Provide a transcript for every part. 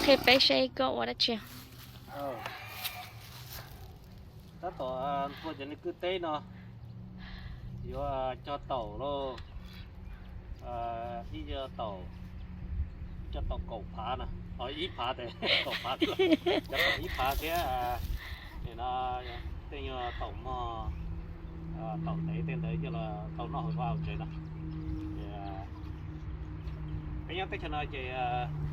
Peb seb koj ua dab tsi. Tab tom nrog cov neeg kwv teb no yuav cog taum lauj, ib co taum, ib co taum kaum phav no, ib phav tes kaum phav, cov taum ib phav thiab, no tej nyuag taum mog, taum ntev tej ntawd coj los tau noj hauv vaj hauv tsev no. Peb nyob teb chaws no ces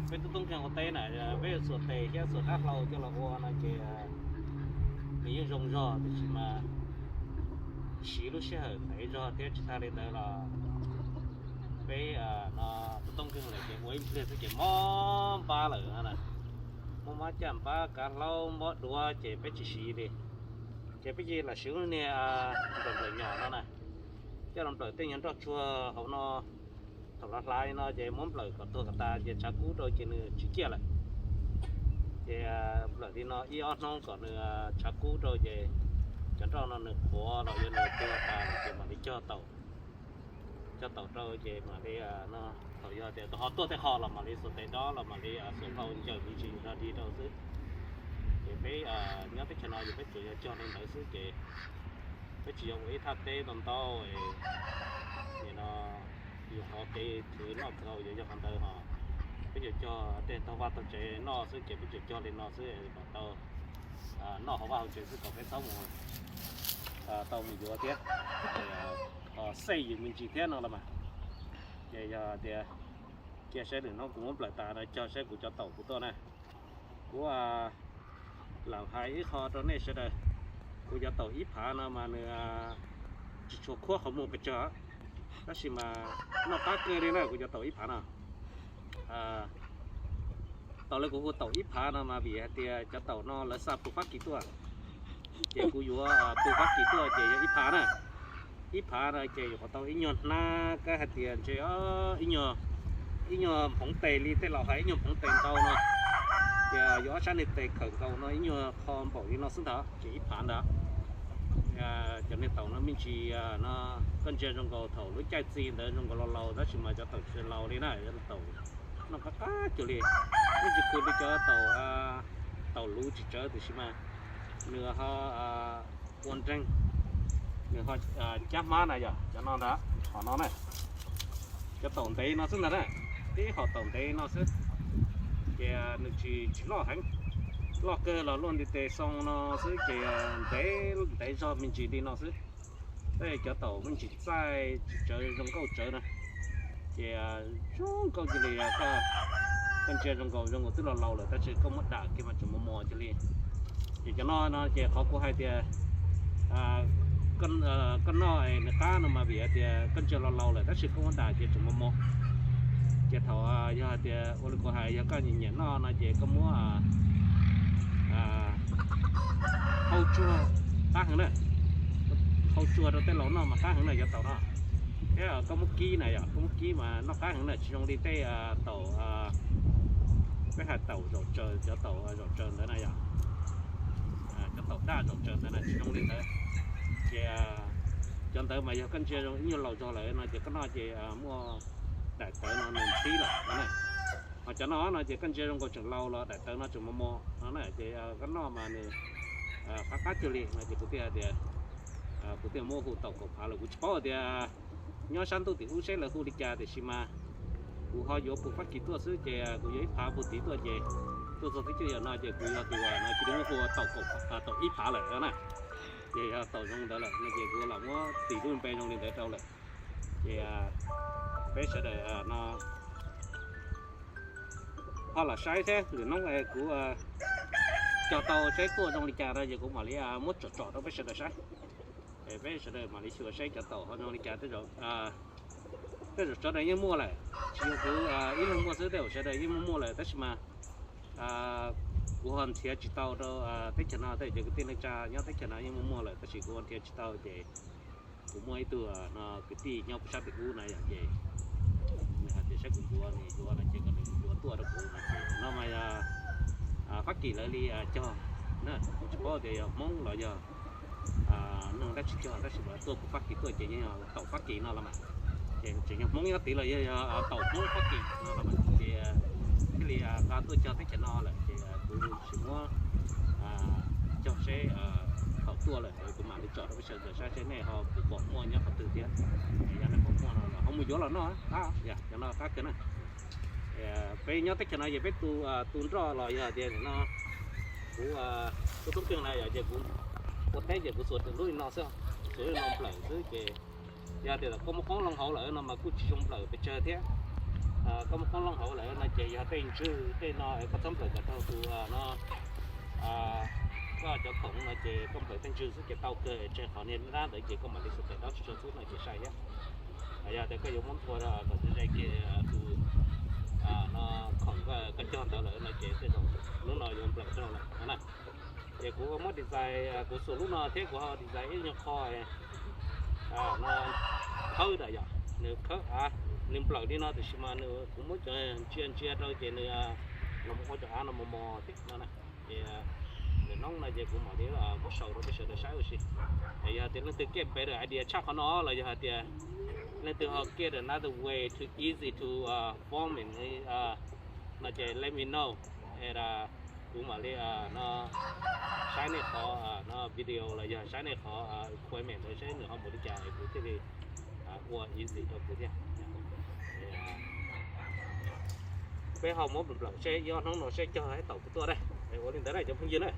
peb tub tub nkeeg ua teb na, peb yuav xuas tes thiab xuas qab hlau coj los ua no ces nws yeej zoo zog tiam sis mas siv lub sij hawm ntev zog thiab tsis tag li ntawd los peb no tub tub nkeeg lawm ces ua ib pliag xwb ces mob npab lawm na. Mob mob caj npab kav hlaub npab duav ces peb tsis siv li. Ces peb cia li lam siv lub niag nplawm nplawm nyom no na, coj los nplawm tej nyuag nroj tsuag hauv no. Thaum los hlais no ces muab nplawm kom tuag kom tas ces tshav kub rau ces nws tsis ciaj lawm. Ces nplawm li no ib ob hnub kom nws tshav kub rau ces cov nroj no nws qhuav los yog nws tuag tas ces mam li cog taum. Cog taum rau ces mam li no, thaum yog tias ho tuaj tej qho los mam li xuas tes dob los mam li xuas hlau ncaws me ntsis nrog dig rau xwb. Ces peb nyob teb chaws no ces peb tsuas yog cog li ntawd xwb ces peb tsis yog ua ib thaj teb ntau ntau no, yus qhov kev khwv noj khwv haus yuav yog qhov ntawd ho peb yuav cog tej taug vaj taug tsev noj xwb ces peb tsuas cog li no xwb kom tau noj hauv vaj hauv tsev xwb kom peb txhob mus tau mus yuav thiab, ho xej yus me ntsis thiab no los mas. Ces yog tias cia saib lwm hnub kuv muab nplawm tas no cog saib kuv cov taum kuv tuaj na. Kuv lam hais ib qho rau nej sawv daws, kuv cov taum ib phav no mas nws tsis tshua khuab qhov muag pes tsawg, tab sis mas noj qab kawg li na kuv cov taum ib phav no. Tau li kuv hu taum ib phav no mas vim hais tias cov taum no lawv xa pug Fab Kis tuaj, ces kuv yuav pug Fab Kis tuaj ces yog ib phav na. Ib phav no ces yuav qhov tau ib nyuag hnab kab hais tias ntshe ib nyuag hmoov tes li tej laus hais ib nyuag hmoov tes ntau no, ces yuav ob sab niag tes khawm nkaus no ib nyuag qho npaum li no xwb ntag ces ib phav ntag. Cov niag taum no me ntsis no koj ntsia zoo nkaus thaum lub caij txi ntawd zoo nkaus laus laus tab sis mas cov taum tsis laus li na, cov taum noj qab qab cuag li, me ntsis kws li cov taum luv tsis tsawv tiam sis mas nws ho ua nreeg, nws ho cab hmab na yom, cov no ntag, qhov no na. Cov taum ntev no xwb ntag na, tib hom taum ntev no xwb, ces nws tsis tsis loj heev, loj kawg los luaj ntiv tes xoo no xwb ces ntev ntev zog me ntsis li no xwb. Tej cov taum me ntsis txaij tsis tsawv zoo nkauj tsawv na, ces zoo nkauj cia li, koj ntsia zoo nkaus zoo nkaus twb laus laus lawm tab sis koj muab dam kiag mas tseem mos mos cia li. Ces cov no no ces qhov kuv hais tias koj noj nws qab no mas vim hais tias koj ntsia laus laus lawm tab sis koj muab dam ces tseem mos mos. Ces thaum yog hais tias ua li kuv hais yog koj nyiam nyiam noj no ces koj muab hau tsuag qab heev na, hau tsuag rau tej laus noj mas qab heev na cov taum no. Thiab koj muab kib na yom, koj muab kib mas noj qab heev na, tsis zoo li tej taum, peb hais taum zaum tsaws, cov taum zaum tsaws ntawd na yom, cov taum daj zaum tsaws ntawd na tsis zoo li ntawd. Ces cov ntawd mas yog koj ntsia zoo ib nyuag laus zog lawm no ces koj noj ces muaj daim tawv no nws ntxhib lawm no na. Ho cov no no ces koj ntsia zoo nkaus tseem laus los daim tawv no tseem mos mos no na, ces koj noj mas nws qab qab cuag li no ces kuv thiaj tias, kuv thiaj muab hu taum kaum phav lawm. Kuv tsis paub tias nyob sab ntuj tim ub seb lawv hu li cas tiam sis mas kuv ho yuav pug Fab Kis tuaj xwb ces kuv yuav ib phav pug tid tuaj ces tuaj txog twb cuaj yam no ces kuv yog tus no cia li muab hu taum kaum, taum ib phav lawm no na. Ces yog taum zoo ntawd lawm no ces kuv lam muab tis lub npe zoo li ntawd rau lawm. Ces peb sawv daws no ho los saib thiab, lwm hnub kuv cog tau saib tuaj zoo li cas no ces kuv mam li muab tsom tsom rau peb sawv daws saib. Peb sawv daws mam li xyuas saib cov taum ho zoo li cas. Tej zaum sawv daws yeej muaj lawm, tsis yog kuv ib leeg muaj xwb, tej zaum sawv daws yeej muaj muaj lawm tab sis mas kuv ho nrhiav tsis tau rau teb chaws no, tej cov kwv tij neej tsa nyob teb chaws no yeej muaj muaj lawm tab sis kuv ho nrhiav tsis tau ces kuv muaj ib tug no kwv tij nyob puag sab tim ub na yom, ces nws hais tias saib kuv yuav, nws yuav no ces kom nws yuav tuaj rau kuv no ces no mas yog Fab Kis lawv li cog na, kuv tsis paub tias yog Hmoob los yog neeg dab tsi cog tab sis mas tuaj pug Fab Kis tuaj ces yeej yog taum Fab Kis no los mas, ces tseem yog Hmoob nyob tid los yog yog taum Hmoob Fab Kis no los mas ces thiaj li nqa tuaj Cog teb chaws no lawm ces kuv tsis muab cog seb, thaum tuaj lawm kuv mam li tsom rau peb sawv daws saib seb nej ho puas pom muaj nyob qhov twg thiab. Yog nej pom muaj no los ho mus yuav los noj, cov no qab kawg na. Peb nyob teb chaws no ces peb tu, tu nroj los yog tias no kuv, kuv tub twg na yog ces kuv ua teb ces kuv xuas lub li no xwb, xuas lub li no nplawm xwb ces yog tias koj muaj qoob loo hauv lawm no mas kuj tsis zoo nplawm pes tsawg thiab. Koj muaj qoob loo hauv lawm no ces yog tej ntswg tej no es koj txhob nplawm kom raug tus no, koj cov khoom no ces koj nplawm tej ntswg xwb ces tau kawg, tseg qhov niag dab ntawd ces koj mam li xuas tes dob tsis tsaug xwb no ces sai thiab. Yog tias koj yuav muab nthua kom ze ze kiag tus no khoom koj cog ntawd lawm no ces tej zaum lub no yuav nplawm raug lawm na. Ces kuv muab design, kuv xuas lub no thiab kuv ho design ib nyuag qho no khawb dam yom, nws khawb, nws nplawm li no tiam sis mas nws, kuv muab cov ntsia ntsia rau ces nws los ua cov av no mos mos thiab no na. Ces lwm hnub no ces kuv mam li muab sau rau peb sawv daws saib ua si. Yog tias leej twg get better idea tshaj qhov no los yog hais tias leej twg ho get another way too easy to form it no ces let me know. Kuv mam li no saib nej qhov no video los yog saib nej qhov equipment ntawd seb nws ho mus li cas es kuv thiaj li ua easy rau kuv thiab. Peb ho muab nplawm seb ib ob hnub no seb cog thaum kuv tuaj na. Ua li ntawd na cov phooj ywg na.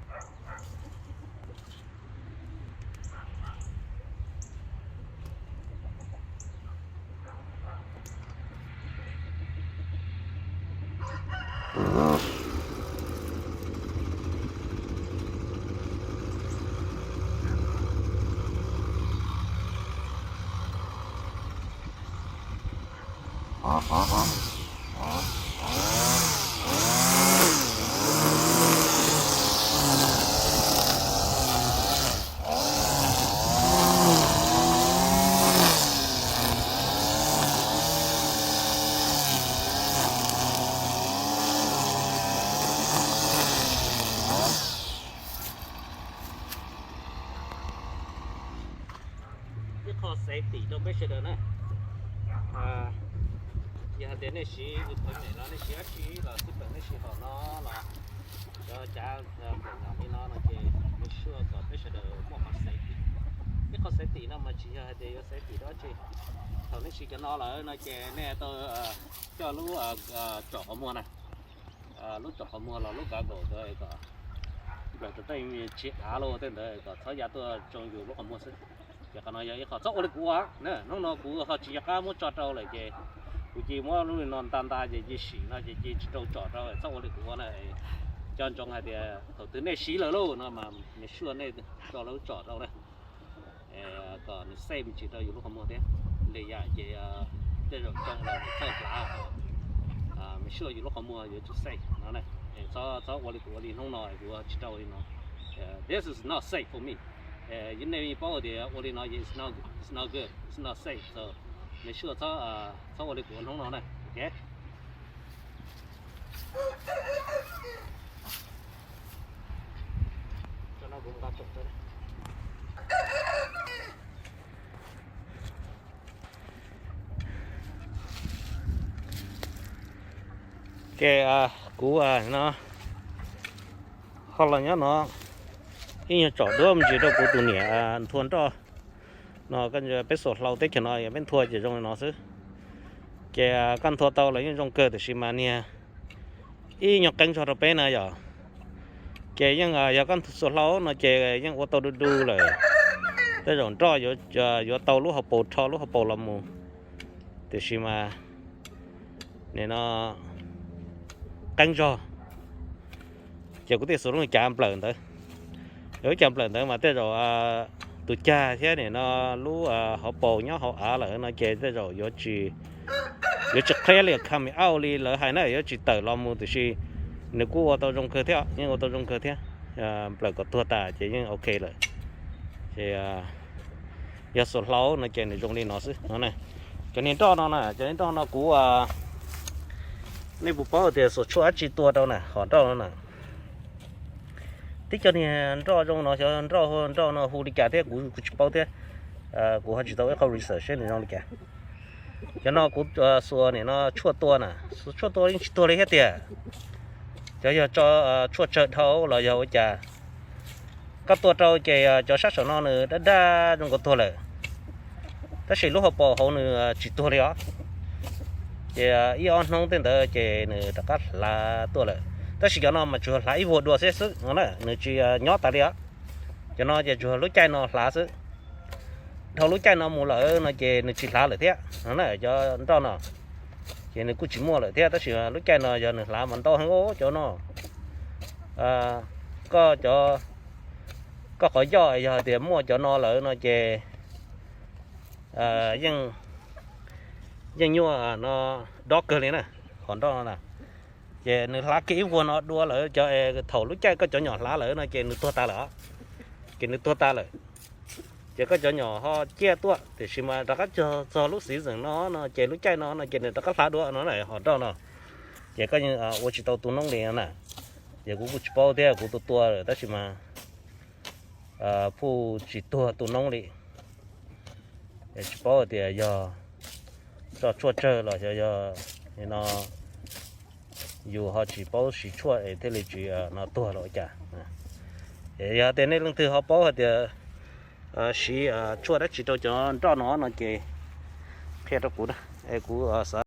Ib qho safety rau peb sawv daws na. Yog hais tias nej siv equipment los nej siv dab tsi los xij peem nej siv hom no los cov cav nplaim nyom li no no ces make sure kom peb sawv daws muaj qhov safety. Ib qho safety no mas tsis yog hais tias yuav safety dab tsi. Thaum nej siv cov no lawm no ces nej tau coj lub tsom qhov muag na, lub tsom qhov muag los lub goggles ntawd kom nplawm tej tsis av los tej ntawd kom txhob ya tuaj tsoo yus lub qhov muag xwb. Ces qhov no yog ib qho txhob ua li kuv ua na. Hnub no kuv ho tsis nco qab muab tso rau lawm ces kuv cia muab lub li no nta nta ces cia sim no ces cia tsis rau tsom rau, txhob ua li kuv ua na. Cov ntsoov hais tias thaum twg nej siv lawm lauj no mas make sure nej rau lawv tsom rau na, kom nws safe me ntsis rau yus lub qhov muag thiab. Li yam ces tej zaum tsoo los txhawj hlav, make sure yus lub qhov muag yuav tsum safe no na. Txhob ua li kuv ua li hnub no kuv tsis rau li no. This is not safe for me. Yus nej paub tias ua li no it's not, it's not good, it's not safe, so make sure txhob ua li kuv ua hnub no na. Ok. Ces kuv no ho los nyob no ib nyuag tsom duab me ntsis rau kuv tus niam nthua nroj no. Peb xuas hlau teb chaws no yog peb nthua ces zoo li no xwb. Ces koj nthua tau los yeej zoo kawg tiam sis mas niag ib nyuag qeeb zog rau peb na yom. Ces yeej yog koj xuas hlau no ces yeej ua tau du du lawm. Tej zaum nroj yuav tau lub hauv paus, rho lub hauv paus los mus, tiam sis mas nim no qeeb zog. Ces kuv thiaj xuas lub cav nplawm ntawd. Lub cav nplawm ntawd mas tej zaum tus cag thiab nim no lub hauv paus nyob hauv av lawm no ces tej zaum yuav tsis, yuav tsis clearly coming out li lawv hais na, yuav tsis tawm los mus tiam sis nws kuj ua tau zoo kawg thiab, yeej ua tau zoo kawg thiab. Nplawm kom tuag tas ces yeej ok lawm. Ces yog xuas hlau no ces nws zoo li no xwb no. Cov niag nroj no na, cov niag nroj no kuv, nej puas paub tias xuas tshuaj dab tsi tua rau na, hom nroj no na. Tib co niag nroj zoo no, xyov nroj, nroj no hu li cas thiab kuv, kuv tsis paub thiab. Kuv ho tsis tau ib qho research seb nws zoo li cas. Cov no kuv xuas nim no tshuaj tua na, xuas tshuaj tua yeej tsis tuag li thiab tiag. Cov yog tso tshuaj tsawg dhau los yog ua cas, koj tua rau ces cov sab saum no nws daj daj zoo nkaus tuag lawm, tab sis lub hauv paus hauv nws tsis tuag li os. Ces ib ob hnub tej ntawd ces nws rov qab hlav tuaj lawm, tab sis cov no mas tsuas hlav ib vuag dua xwb xwb no na, nws tsis nyob tas li os. Cov no ces tsuas lub caij no hlav xwb. Dhau lub caij no mus lawm no ces nws tsis hlav lawm thiab no na, cov nroj no ces nws kuj tsis muaj lawm thiab, tab sis lub caij no yog nws hlav mas ntau heev os cov no. Koj cov, koj qhov yoj yog tias muaj cov no lawm no ces yeej, yeej nyuaj no, dob kawg li na, qhov nroj no na. Ces nws hlav kiag ib vuag no dua lawm cov, thaum lub caij koj cov nyom hlav lawm no ces nws tuag tas lawm, ces nws tuag tas lawm. Ces koj cov nyom ho ciaj tuaj, tiam sis mas rov qab txog lub season no no ces lub caij no no ces nws rov qab hlav dua no na, qhov nroj no. Ces koj yeej ua tsis tau tu noob li na. Ces kuv kuj tsis paub thiab, kuv tua tua lawm tab sis mas phuj tsis tuag tu noob li. Tsis paub hais tias yog tso tshuaj tsawg los xyov yog no yus ho tsis paub siv tshuaj es thiaj li tsis no tuag los ua cas. Es yog tias nej leej twg ho paub hais tias siv tshuaj dab tsi rau cov nroj no no ces qhia rau kuv na, es kuv xav